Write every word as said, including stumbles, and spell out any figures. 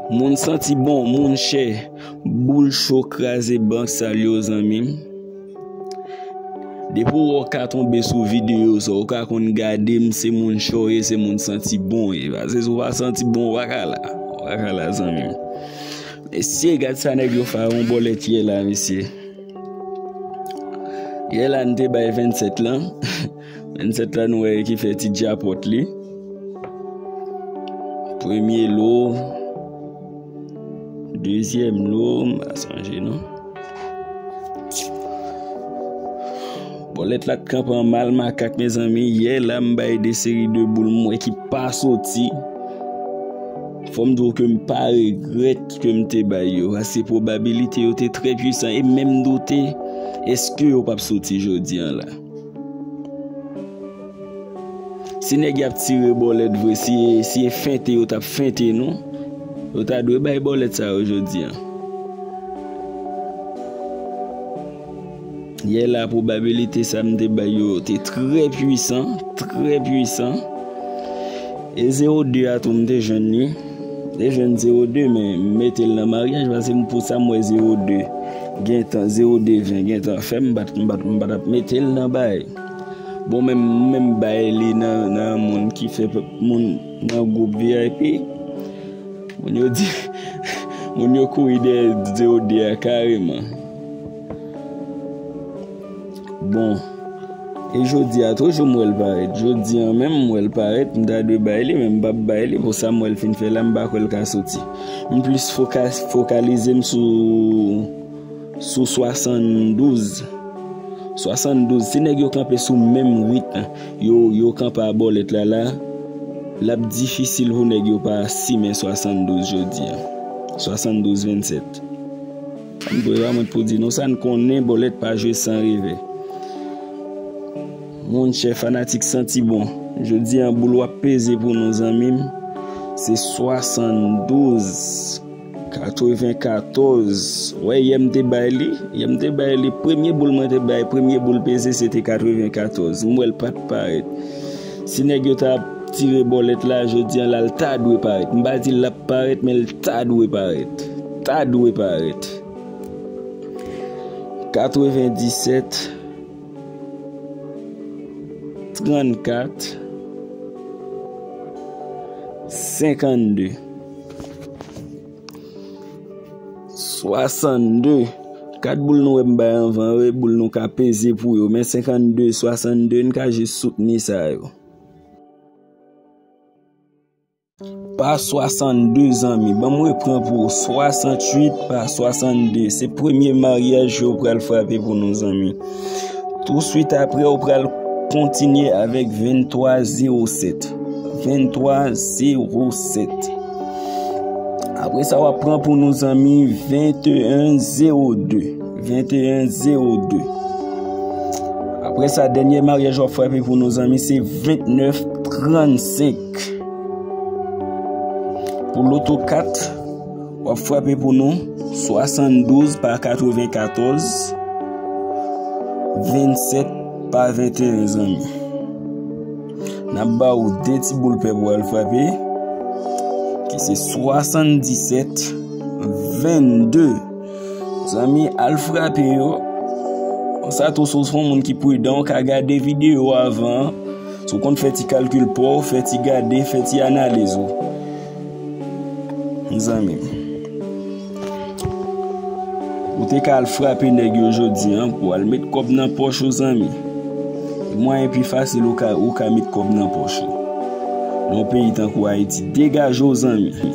Moun santi bon, moun chè, boul cho kraze bank sal yo, zanmi m. Depi w wè w ka tonbe sou videyo sa, w ka konn gade m, se moun cho w ye, se moun santi bon w ye. Paske si w pa santi bon, w pa ka la. W pa ka la, zanmi m. Mesye, gad sa nèg yo fè yon bòlèt yè la, mesye. Yè la, n te bay vennsèt lan. Vennsèt la, nou wè ki fè ti djapòt li. Premye lo, dezyèm lo, m pa sonje non. Bòlèt la t kanpe an mal makak, mezanmi. Yè la, m bay de seri de boul, m wè ki pa soti. Fò m di w ke m pa regrèt ke m te bay yo, paske pwobabilite yo te trè pwisan, e menm doute, èske yo p ap soti jodi an la? Si nèg y ap tire bòlèt vre, si, si e fente yo t ap fente nou, yo ta dwe bay bòlèt sa yo jodi an. Yè la, pwobabilite sa m te bay yo te trè pwisan, trè pwisan. E zewo de a tou, m te jwenn li. M te jwenn zewo de, men m mete l nan maryaj, paske m, pou sa m wè zewo de gentan, zewo de ven gentan fè, m pa t, m pa t, m pa t ap mete l nan bay. Bon, men m, men m bay li nan, nan moun ki fè moun nan gwoup V I P. Moun yo di, moun yo kouri dèyè zewo de a kareman. Bon, e jodi a toujou m wè l parèt. Jodi an menm m wè l parèt, m ta dwe bay li, men m p ap bay li. Pou sa m wè l fin fè la, m pa kwè l ka soti. M plis foka-, fokalize m sou, sou swasanndouz. Swasanndouz, si nèg yo kanpe sou menm ritm yo, yo kanpe a bòlèt la la, l ap difisil pou nèg yo pa simen swasanndouz jodi an. Swasanndouz vennsèt. M vre pa mwen pou di nou sa, n konnen bòlèt pa jwe san revè. Monchè, fanatik santi bon. Jodi an, boul w ap peze pou nou, zanmi m, se swasanndouz katrevenkatòz. Wè, yè m te bay li. Yè m te bay li. Premye boul mwen te bay, premye boul peze, se te katrevenkatòz. M wè l pa t parèt. Si nèg yo ta tire bòlèt la, jodi an la, l ta dwe parèt. M pa di l ap parèt, men l ta dwe parèt. Ta dwe parèt. Katrevendisèt, trannkat, senkannde. Swasannde. Kat boul nou wè m bay anvan yo, e boul nou ka peze pou yo. Men senkannde, swasannde, n ka jis soutni sa yo. Pa swasannde, zanmi. Ban m repran pou ou. Swasanntuit pa swasannde. Se premye maryaj yo pral frape pou nou, zanmi. Touswit apre, ou pral kontinye avèk venntwa zewo sèt. Venntwa zewo sèt. Apre sa, w ap pran pou nou, zanmi, venteyen zewo de. Venteyen zewo de. Apre sa, dènye maryaj w ap frape pou nou, zanmi, se ventnèf trannsenk. Pou loto kat, w ap frape pou nou swasanndouz pa katrevenkatòz, vennsèt pa venteyen, zanmi. N ap ba ou de ti boul pèp w al frape, ki se swasanndisèt vennde. Zanmi, al frape yo. Konsa tou, si w se yon moun ki pridan, w ka gade videyo avan. Si w konn fè ti kalkil pa w, fè ti gade, fè ti analiz ou. Zanmi m, ou te ka al frape nèg yo jodi an pou al met kòb nan pòch ou, zanmi. Mwayen pi fasil ou ka, ou ka met kòb nan pòch ou. Nan yon peyi tankou Ayiti, degaje w, zanmi.